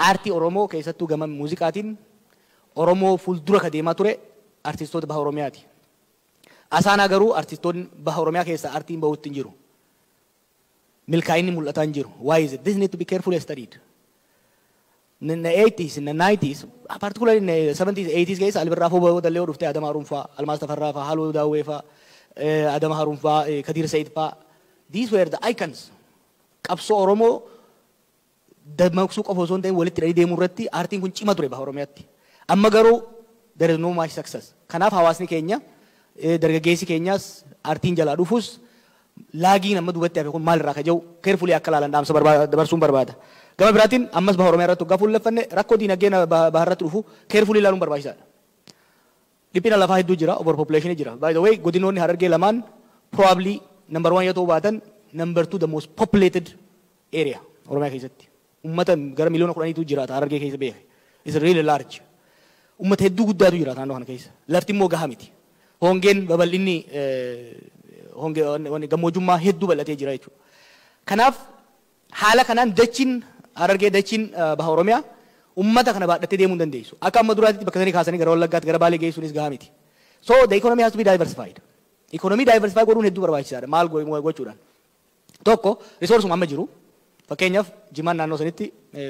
Aartii Oromoo keessattuu gama muuziqaatiin Oromoo fuuldura ka deemaa ture artistoota baha Oromiyaati. Asaanaa garuu artistoonni baha Oromiyaa keessaa aartiin bahuutti hin jiru. Milkaa'inni mul'ataa hin jiru. Why is it? This need to be carefully studied. In the 80s, in the 90s, particularly in the 70s, 80s keessa Ali Birraa fa'aa Dallee dhuftee Adama Haruun fa'aa, Almaas Tafarraa fa'aa, Haaloo Daawwee fa'aa, Adama Haruun fa'aa, Kadir Said fa'aa. These were the icons. Qabsoo Oromoo dammaqsuu qofa osoo hin ta'in walitti hidhanii deemuu irratti aartiin kun cima ture baha Oromiyaatti. Amma garuu there is no much success. Kanaaf hawaasni keenya dargaggeessi keenyas aartiin jalaa dhufus laagiin amma duubatti hafe kun maalirraa ka jiru carefully akka ilaalan dhaamsa dabarsuun barbaada. Gama biraatiin ammas baha Oromiyaa irratti waggaa fuulleffanne rakkoo diinagdee baha irratti dhufu carefully ilaaluun barbaachisaadha. Dhiphina lafaa hedduu jira, overpopulation jira. By the way, godinoonni Harargee lamaan probably number 1 yoo ta'uu baatan number 2 the most populated area Oromiyaa keessatti. Uummata gara miliyoona 10tu jiraata Harargee keessa beeke. It's really large. Uummata hedduu guddaatu jiraata naannoo kana keessa. Lafti immoo gahaa miti. Hongeen babal'inni hongee gammoojjummaa hedduu bal'atee jira jechuudha. Kanaaf haala kanaan dachiin Harargee dachiin baha Oromiyaa uummata kana baadhattee deemuu hin dandeessu. Akka amma duraatti bakka sanii kaasanii gara Wallaggaatti gara Baalee geessuunis gahaa miti. So the economy has to be diversified. Economy diversify godhuun hedduu barbaachisaadha. Maal gochuudhaan? Tokko resource amma jiru. Fakkeenyaaf jimaan naannoo sanitti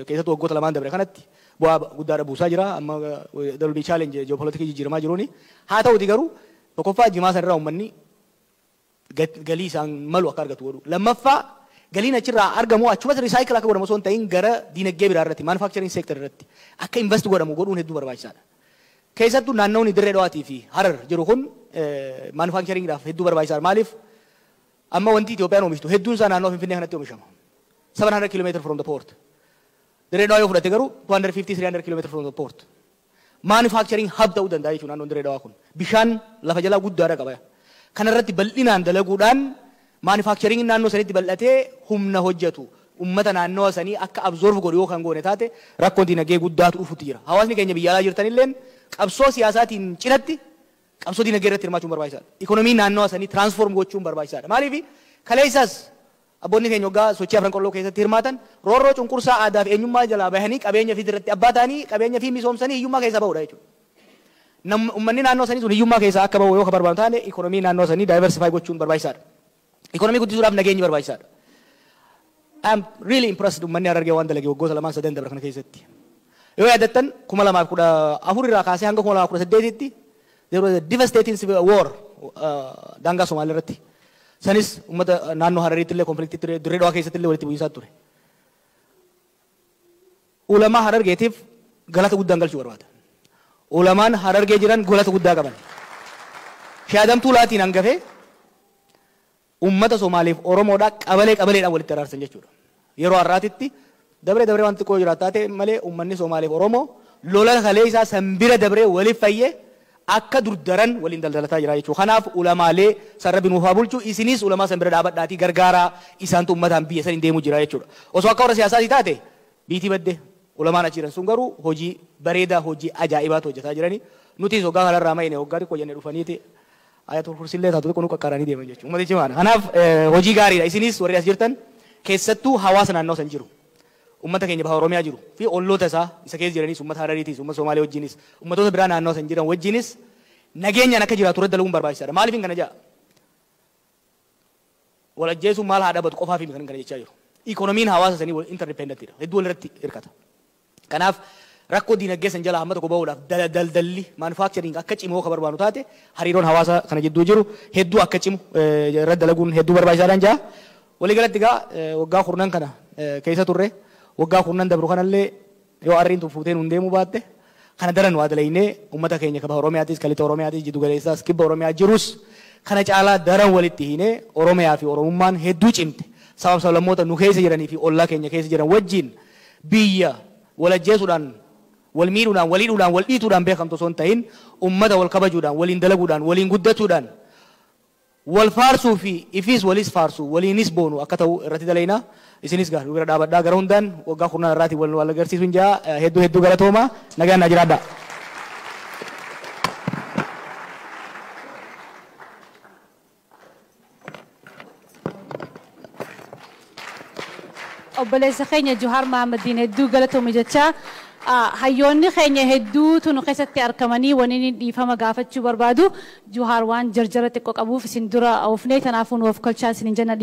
keessattuu waggoota lamaan dabre kanatti bu'aa guddaadha buusaa jira. Amma there will be challenge geopolitical jijjiiramaa jiruuni. Haa ta'uti garuu tokkoffaa jimaa sanarraa uummanni galii isaan malu akka argatu godhu. Lammaffaa galiin achirraa argamu achumas recycle akka godhamu osoo hin ta'in gara diinagdee biraa irratti manufacturing sector irratti akka invest godhamu godhuun hedduu barbaachisaadha. Keessattuu naannoonni Dirree Dhawaatii fi Harar jiru kun manufacturingidhaaf hedduu barbaachisaadha. Maaliif amma wanti Itoophiyaan oomishtu hedduun isaa naannoo Finfinnee kanatti oomishama. 700 km from the port. Dirree Dhawaa yoo fudhatte garuu 250-300 km from the port. Manufacturing hub ta'uu danda'a jechuudha naannoon Dirree Dhawaa kun. Bishaan lafa jalaa guddaadha qaba. Kanarratti bal'inaan dalaguudhaan manufacturing naannoo sanitti bal'atee humna hojjetu uummata naannoo sanii akka absorb godhu yoo kan goone taate rakkoon diinagdee guddaatu dhufuutti jira. Hawaasni keenya biyya alaa jirtanilleen qabsoo siyaasaatiin cinatti qabsoo diinagdee irratti hirmaachuun barbaachisaadha. Ikonomii naannoo sanii transform gochuun barbaachisaadha. Maaliif kaleessas abboonni keenya waggaa sochii afran qolloo keessatti hirmaatan roorroo cunqursaa aadaa fi eenyummaa jalaa bahanii qabeenya fi irratti abbaa ta'anii qabeenya fi misoomsanii hiyyummaa keessaa bahudha jechuudha. Uummanni naannoo sanii sun hiyyummaa keessaa akka bahu yoo ka barbaadu taane ikonomii naannoo sanii diversify gochuun barbaachisaadha. Ikonomii guddisuudhaaf nageenyi barbaachisaadha. I am really impressed uummanni Harargee waan dalage waggoota lamaan sadan dabre kana keessatti. Yoo yaadattan 2014 irraa kaasee hanga 2018tti there was a devastating civil war daangaa Somaalii irratti. Sanis uummata naannoo Harariitti illee konfliktii ture, Dirree Dhawaa keessatti illee walitti bu'iinsaa ture. Ulamaa Harargeetiif galata guddaan galchuu barbaada. Ulamaan Harargee jiran galata guddaa qaban. Shaadamtuu laatiin hangafee uummata Somaaliif Oromoodhaa qabalee qabaleedhaan walitti araarsan jechuudha. Yeroo har'aatitti dabree dabree wanti xiqqoo jiraatu taate malee uummanni Somaaliif Oromoo lola kalee isaa sanbira dabree waliif fayyee akka durdaran waliin daldalataa jira jechuudha. Kanaaf ulamaalee san rabbi nuuf haa bulchu isinis ulamaa san bira dhaabadhaatii gargaaraa isaantu uummataan biyya saniin deemuu jira jechuudha. Osoo akka warra siyaasaatii taate biitii badde ulamaan achi jiran sun garuu hojii bareedaa hojii ajaa'ibaatu hojjetaa jirani. Nutis hoggaa kanarraa mayne hoggaa xiqqoo jennee dhufaniiti ayatul kursillee taatu xiqqoo nu qaqqaaranii deeman jechuudha. Uummatichi cimaadha. Kanaaf hojii gaariidha. Isinis warri as jirtan keessattuu hawaasa naannoo san jiru. Uummata keenya baha Oromiyaa jiru fi olloota isaa isa keessa jiranis uummata Harariitis uummata Somaalee wajjinis uummatoota biraa naannoo san jiran wajjinis nageenyaan akka jiraatu irratti dalaguun barbaachisaadha. Maaliif hin kana jedha? Wal ajjeesuun maal haa dhaabatu qofaaf hin kana jechaa jiru. Ikonomiin hawaasa sanii interdependentidha. Hedduu walirratti hirkata. Kanaaf rakkoo diinagdee san jalaa hamma tokko bahuudhaaf daldalli manufacturing akka cimu akka barbaadu taate hariiroon hawaasa kana jidduu jiru hedduu akka cimu irratti dalaguun hedduu barbaachisaadhaan jaa. Waliigalatti egaa waggaa kurnan kana keessa turre waggaa kurnan dabru kanallee yoo arriin tun fuuteen hun deemuu baatte kana daran waa dalaynee uummata keenya kaba Oromiyaatis kalixa Oromiyaatis jiddu galeessaas kibba Oromiyaa jirus kana caalaa daran walitti hiinee Oromiyaa fi Oromummaan hedduu cimte sabab sablammoota nu keessa jiranii fi ollaa keenya keessa jiran wajjin biyya wal ajjeesuudhaan wal miidhuudhaan wal hidhuudhaan wal dhiituudhaan beekamtu osoo hin ta'in uummata wal kabajuudhaan waliin dalaguudhaan waliin guddachuudhaan wal faarsuu fi ifis walis faarsuu waliinis boonu akka ta'u irratti dalaynaa. Isinis gaa bira dhaabadhaa gara hundaan waggaa kurnaan irraatii wal agarsiisuun jaa hedduu hedduu galatooma nagaan naa jiraadhaa. Obboleessa keenya Jawaar Mahammadiin hedduu galatoomi jechaa, hayyoonni keenya hedduutu nu keessatti argamanii waniin dhiifama gaafachuu barbaadu. Jawaar waan jarjara xiqqoo qabuuf isin dura oofnee, kanaafuu nu of kolchaa isin jenna.